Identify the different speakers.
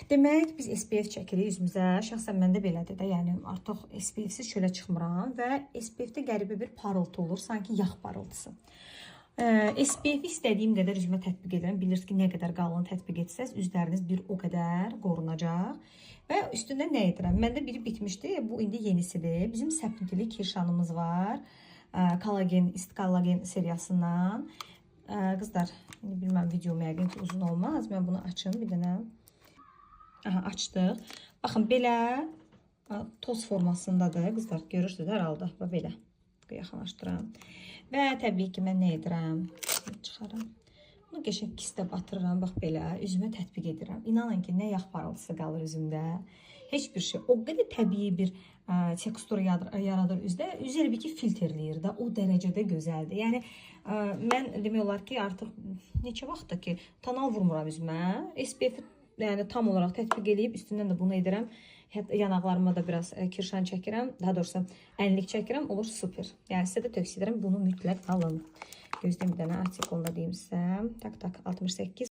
Speaker 1: Demək, biz SPF çəkirik üzümüzə. Şəxsən məndə belədir də. Yəni artıq SPF-siz çölə çıxmıram və SPF-də qəribə bir parıltı olur, sanki yağ parıltısı. SPF-i istədiyim qədər üzümə tətbiq edirəm. Bilirsiniz ki, nə qədər qalın tətbiq etsəz, üzləriniz bir o qədər qorunacaq. Və üstündə nə edirəm? Məndə biri bitmişdi. Bu indi yenisidir. Bizim səpintili kirşanımız var. Kolagen, isti kollagen seriyasından. Qızlar, indi bilməm video yəqin ki uzun olmaz. Mən bunu açım bir dənə. Aha, açdıq. Baxın belə toz formasındadır. Qızlar, görürsünüz hər halda. Bax belə. Yaxınlaşdıram. Və təbii ki, mən nə edirəm? Çıxarım. Bunu qəşəng kistə batırıram, bax belə, üzümə tətbiq edirəm. İnanın ki, nə yağ parıltısı qalır üzümdə. Heç bir şey. O qədər təbii bir tekstur yaradır üzdə. Üz elə bil ki, filtrləyir də. O dərəcədə gözəldir. Yəni mən demək olar ki, artıq neçə vaxtdır ki, tonal vurmuram üzümə. SPF yəni tam olaraq tətbiq eləyib üstündən də bunu edirəm. Hətta yanaqlarıma da biraz kirşan çəkirəm. Daha doğrusu ənlik çəkirəm. Olur super. Yəni sizə də tövsiyə edirəm. Bunu mütləq alın. Gözləyin bir dənə artiklını da deyim sizə. Tak tak 68.